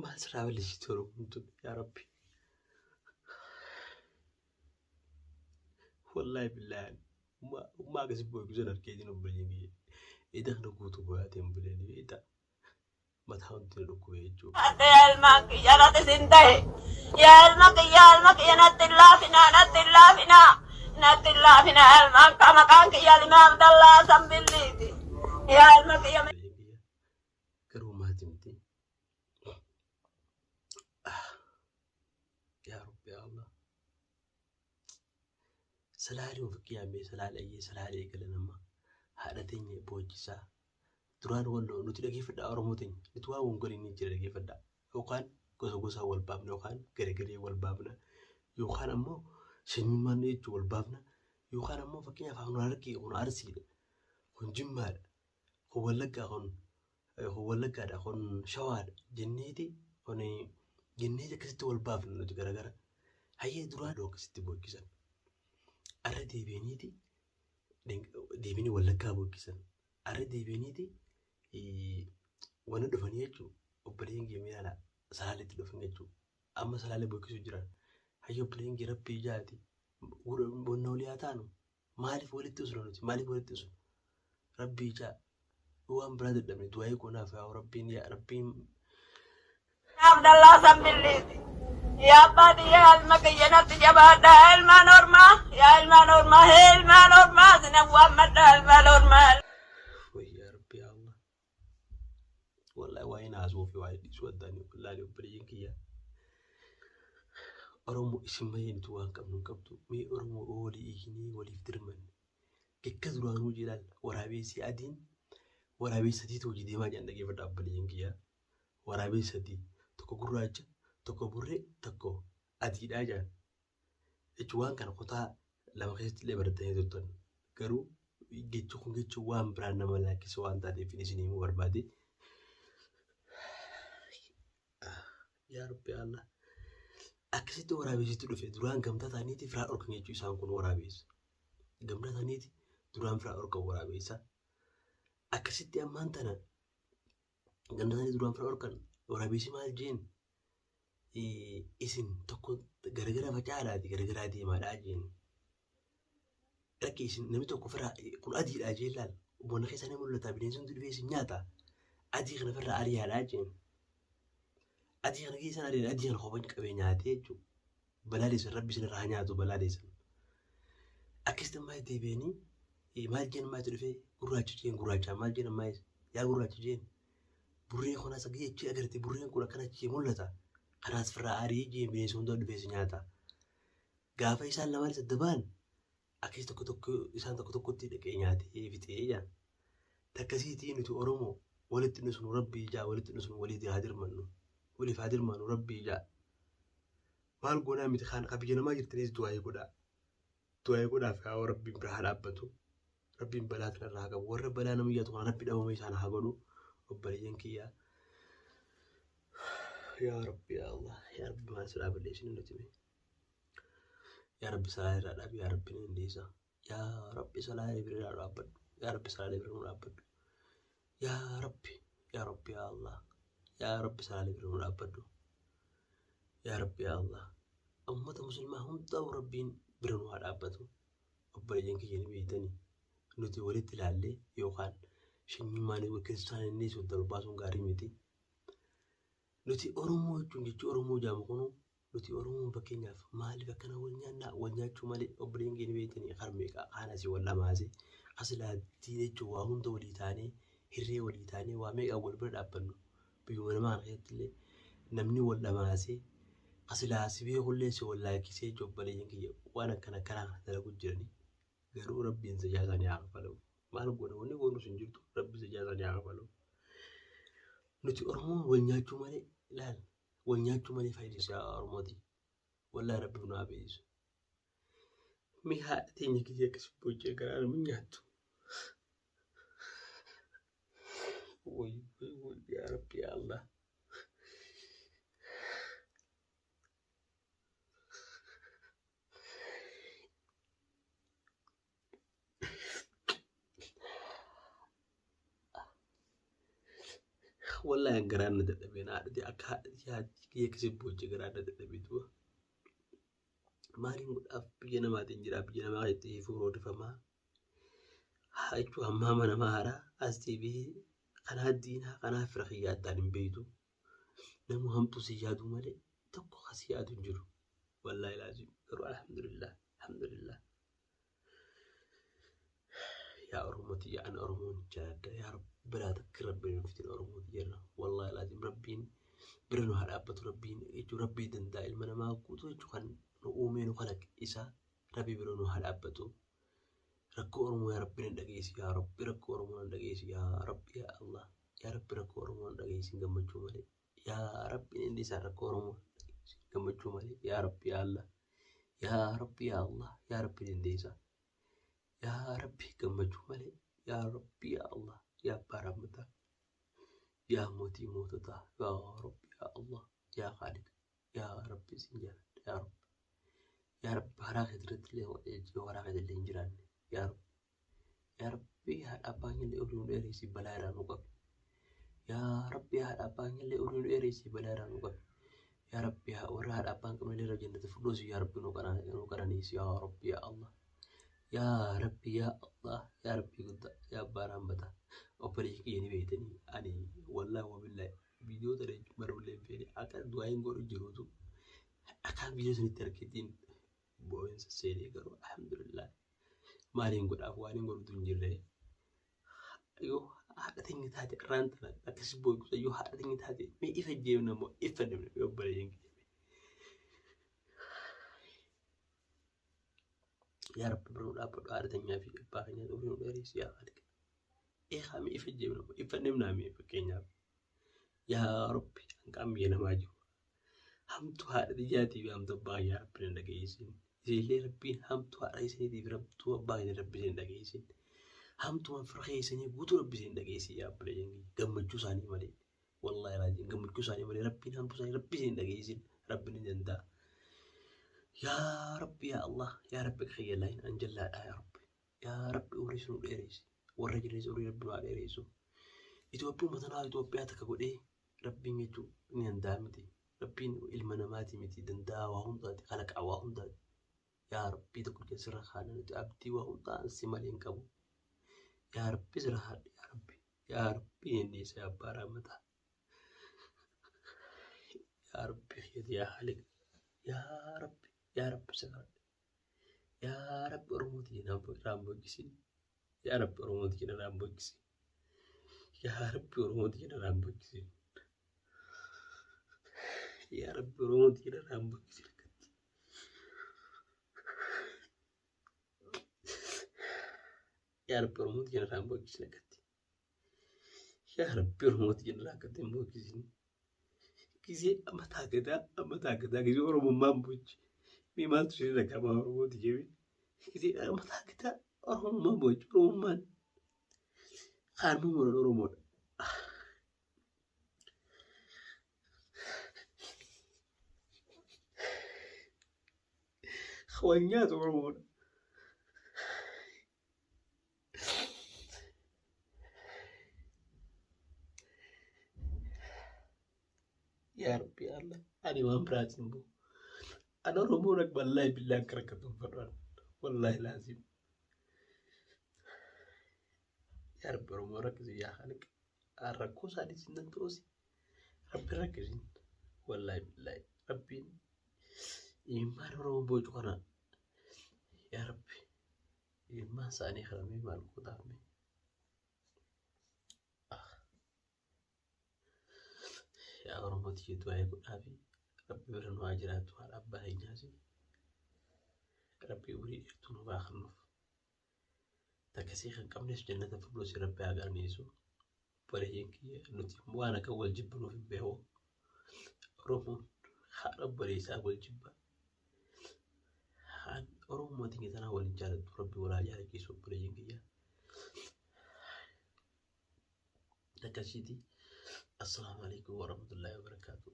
Maal sirraa balleessiti Oromoon tun yaa Rabbi. Wallaahi billaahi ummaa akkasii boo'u san argeetiin obboleeyyan kiyya. Eda kana guutuu boo'aatiin buleen beektaa. Mataa wanti na dhukkube jechuudha. Yaa ilmaan kiyya natti sin ta'e. Yaa ilma kiyya ilma kiyya natti hin laafinaa natti hin laafinaa natti hin laafinaa ilmaan ka maqaan kiyya Limaa Abdallaa Sambilliiti. Yaa ilma kiyya. Obboleeyyan kiyya garuu maati miti. Yaa Rabbi yaa Allah. Salaalee of qiyaamee salaalee ayyee salaalee eegalan amma haadha teenya boochisaa. Duraan walloo nuti dhageeffadhaa Oromoo teenya nuti waan wongoliin ni jira dhageeffadhaa. Yookaan gosa gosaan wal baafna yookaan garegaree wal baafna yookaan ammoo sanyummaan jechuun wal baafna yookaan ammoo fakkeenyaaf kun Harargee kun Arsiidha kun Jimmaadha kun Wallaggaa kun kun Wallaggaadha kun Shawaadha jenneeti kun jenneeti akkasitti wal baafna nuti garagara. Hayyee duraan akkasitti bookkisan. Arra deebi'aniiti deebi'anii Wallaggaa bookkisan. Arra deebi'aniiti wanna dhufanii jechuudha. Obboleeyyan kiyya mee ilaala Salaaletti dhufan jechuudha. Amma Salaalee bookkisuu jiran. Hayyee obboleeyyan kiyya Rabbii jaati. Wanna walii haa taanu. Maaliif walitti usna nuti? Maaliif walitti usna? Rabbii jaa. Waan biraa dadhabne du'aayii goonaaf yaa Rabbiin yaa Rabbiin Abdallaa Sambilliiti. Yaa abbaa tiyya ilma kiyya natti jabaadha ilmaan ormaa yaa ilmaan ormaa hee ilmaan ormaa sinan waammadha ilmaan ormaa. Way yaa Rabbi yaa Allah. Wallahi waa'ee naasuu fi waa'ee dhiisuu addaanii wallahi obboleeyyan kiyya. Oromoo isin malee nuti waan qabnu hin qabdu. Mee Oromoo walii iyinee waliif dirmanne. Gekka duraanuu jedhaan waraabeessi adiin waraabessi sadiitu hojii deemaa jedhan dhageeffadha obboleeyyan kiyya. Waraabessi sadii tokko gurraacha tokko burree tokko adiidhaa jedhan. Jechuun waan kana kutaa lama keessatti illee baratanii turtan. Garuu jechi kun jechi waan biraan nama laakkisu waan taateef isin himuu barbaade. Yaa Rabbi Allah. Akkasitti waraabessitti dhufe duraan gamtaa ta'aniiti firaa dhorkan jechuu isaan kun waraabessa. Gamtaa ta'aniiti duraan firaa dhorkan waraabessa. Akkasitti ammaan tana gamtaa ta'anii duraan firaa dhorkan waraabessi maal jeen isin tokko garagara faca'aadhaati garagaraa deemaadhaa jeen. Dhaqi isin namni tokko firaa kun adiidhaa jeen laal bona keessa ni mul'ata bineensi hundi dhufee isin nyaata adii kana firraa ari'aadhaa jeen. Adii kana keessaan ari'an adii kana kophan qabee nyaatee jechuudha. Balaa deessan rabbi isin irraa haa nyaatu balaa deessan. Akkasitti ammaa deebi'anii maal jeen ammaa itti dhufee gurraacha jeen gurraacha maal jeen ammaa yaa gurraacha jeen burree kun as gahee achi agarte burreen kun akkana achi mul'ata. Kanaas firraa ari'ee jeen bineensi hundaa dhufee si nyaata. Gaafa isaan lamaan isa dabaan akkasii tokko tokko isaan tokko tokkotti dhaqee nyaatee fixee jaan. Takkasiitii nuti Oromoo walitti nusnu rabbii jaa walitti nusnu waliif haa dirmannu. Waliif haa dirmannu rabbii jaa. Maal goonaa miti kaan ka biyya namaa jirtanis du'aayii godhaa. Du'aayii godhaaf yaa rabbiin bira haa dhaabbatu. Rabbiin balaa kana irraa haa qabu. Warra balaa nama yaatu kana rabbi dhabama isaan haa godhu. Obboleeyyan kiyyaa. Yaa Rabbi yaa Allah. Yaa Rabbi maal silaa balleessinu nuti mee. Yaa Rabbi salaa irraa dhaabi yaa Rabbi ni dandeessa. Yaa Rabbi salaa bira irraa dhaabbadhu. Yaa Rabbi salaa bira nu dhaabbadhu. Yaa Rabbi yaa Rabbi yaa Allah. Yaa Rabbi salaa bira nu dhaabbadhu. Yaa Rabbi yaa Allah. Ummata muslimaa hundaa'u Rabbiin bira nu haa dhaabbatu. Obboleeyyan kiyya ni beektanii nuti walitti ilaallee yookaan shanyummaan kiristaanillee wal baasuun gaarii miti. Nuti Oromoo jechuun jechi Oromoo jedhamu kunuu nuti Oromoon fakkeenyaaf maaliif akkana wal nyaannaa wal nyaachuu malee obboleeyyan keenya beektanii harmeeqa kaan asii wal dhamaase asilaattii jechuun waa hunda walii taanee hirree walii taanee waa meeqaan wal bira dhaabbannu biyyuma namaa kana keessatti illee namni wal dhamaasee asilaa si beekullee si wal laakkisee jechuun obboleeyyan kiyya waan akkana akkanaa kana dalagu jiranii garuu rabbiin sajaa isaanii haa kafalu maal goona wanni goonus hin jirtu rabbi sajaa isaanii haa kafalu nuti Oromoon wal nyaachuu malee ilaal wal nyaachuu malee faayidaa isaa Oromooti wallahi rabbi nu haa beeksisu. Mi haadha teenya kiyya akkas boochee garaa nama nyaattu. Woy woy woy yaa rabbi yaa Allah. Wallaahi garaan na dadhabee na haadhati akka haadhati haati kiyya akkasii booche garaan na dadhabee du'a. Maaliin godhaaf biyya namaatiin jira biyya namaa keessatti furoodifamaa. Jechuun hamma nama haaraa as deebi'ee kanaa diinaa kanaa fira kiyya addaan hin beektu. Namni hamtuu si yaadu malee tokko kasi yaadu hin jiru. Wallaahi laazim garuu alhamdulillah alhamdulillah. Yaa Oromooti yaa ana Oromoon jaaladha yaa Rabbi biraa takka Rabbiin hin fitin Oromooti jenna. Wallaahi laazim Rabbiin bira nu haa dhaabbatu Rabbiin jechuun Rabbii danda'a ilma namaa guutuu jechuun kan nu uumee nu kalaqe isa Rabbi bira nu haa dhaabbatu. Rakkoo Oromoo yaa Rabbi nan dhageessi yaa Rabbi rakkoo Oromoo nan dhageessi yaa Rabbi yaa Allah yaa Rabbi rakkoo Oromoo nan dhageessi gammachuu malee yaa Rabbi inni isaa rakkoo Oromoo nan dhageessi gammachuu malee yaa Rabbi yaa Allah yaa Rabbi yaa Allah yaa Rabbi dandeessa yaa Rabbi gammachuu malee yaa Rabbi yaa Allah yaa abbaa rahmataa yaa mootii moototaa yaa Rabbi yaa Allah yaa Khaaliq yaa Rabbi isin jaaladha yaa Rabbi yaa Rabbi karaa kee irratti illee yoo karaa kee illee hin jiraanne yaa Rabbi yaa Rabbi haadha abbaan illee umrii nu dheeressi balaa irraa nu qabi yaa Rabbi haadha abbaan illee umrii nu dheeressi balaa irraa nu qabi yaa Rabbi warra haadha abbaan qabne illee jannata firdoosi yaa Rabbi nu qananiisi yaa Rabbi yaa Allah yaa Rabbi yaa Allah yaa Rabbi guddaa yaa abbaa rahmataa obboleessi kiyya ni beektanii ani wallaahi wabillaahi viidiyoo tana barullee hin feene akka du'aa hin godhu jiruutu akkaan viidiyoo sanitti argeetiin boo'insa seenee garuu alhamdulillah maaliin godhaaf waan hin godhutu hin jirre yoo haadha teenya taate irraan tana akkasi boo'u yoo haadha teenya taate mee ifa jeemna moo ifa deemna mee obboleeyyan kiyya yaa Rabbi bira nu dhaabbadhu haadha teenyaa fi abbaa keenyaa umrii nu dheeressi yaa Khaliq eegaa mee ifa jeemna moo ifa deemnaa mee fakkeenyaaf yaa Rabbi hanqaan biyya namaa jiru hamtuu haadha tiyyaatii fi hamtuu abbaa kiyyaa Rabbi na dhageessin. Isinillee Rabbiin hamtuu haadha isiniitii fi hamtuu abbaa keessanii Rabbi isin dhageessin. Hamtumaan fira keessanii guutuu Rabbi isin dhageessin yaa obboleeyyan kiyya. Gammachuu isaanii malee. Wallaahi laaziim gammachuu isaanii malee Rabbiin hamtuu isaanii Rabbi isin dhageessin. Rabbi ni danda'a. Yaa Rabbi yaa Allah yaa Rabbi kiyya laayin an jallaadha yaa Rabbi. Yaa Rabbi umrii sun dheeressi. Warra jiranis umrii Rabbi haa dheeressu. Itoophiyuma tanaa Itoophiyaa takka godhee Rabbiin jechuun ni danda'a miti. Rabbiin ilma namaati miti danda'a waa hundaati kalaqaa waa hundaati. Yaa Rabbii tokko sirra kaana nuti abdii waa hundaan si malee hin qabu. Yaa Rabbi sirra haadha yaa Rabbi. Yaa Rabbi dandeessa yaa abbaa rahmataa. Yaa Rabbi keeti yaa Haaliq. Yaa Rabbi yaa Rabbi sirra haadha. Yaa Rabbi Oromooti jedhan raambokkisiin. Yaa Rabbi Oromooti jedhan raambokkisiin. Yaa Rabbi Oromooti jedhan raambokkisiin. Yaa Rabbi Oromooti jedhan raambokkisiin. Yaa Rabbi Oromooti jedhan raambokkisiin akkatti. Yaa Rabbi Oromooti jedhan akkatti hin bokkisiin. Gisee amma taagadaa amma taagadaa gisee Oromummaan bochi. Mee maaltu isin dhaga'ama Oromooti jedhee. Gisee amma taagadaa Oromummaan bochi Oromummaan kaanuma muran Oromoodha. Wal nyaatu Oromoodha. Yaa Rabbi yaa Allah ani waan biraatiin bu'u. Ani Oromoon akka wallaahi billaa akka rakkatu hin fedhu ani. Wallaahi laazim. Yaa Rabbi Oromoo rakkisi yaa Khaliq. Rakkoo isaanii sin danda'usi. Rabbi rakkisin. Wallaahi billaahi. Rabbiin imimmaan Oromoo boocu kana yaa Rabbi imimmaan isaanii kana mee maal gootaaf mee. Yaa Oromoo tiyya du'aa godhaa fi Rabbi bira nu haa jiraatu haadha abbaa keenyaas Rabbi umurii dheertuu nu haa kennuuf. Takkasii kan qabnes jannata firdoosi Rabbi haa qananiisu. Obboleeyyan kiyya nuti waan akka wal jibbinuuf hin beeku. Oromoon haadha obboleessaa wal jibba. Haan Oromoo tiyya tanaa wal hin jaalattu Rabbi wal haa jaalachiisu obboleeyyan kiyya. Akkasiiti. Assalaamu alaikum warahmatullahi wabarakatuh.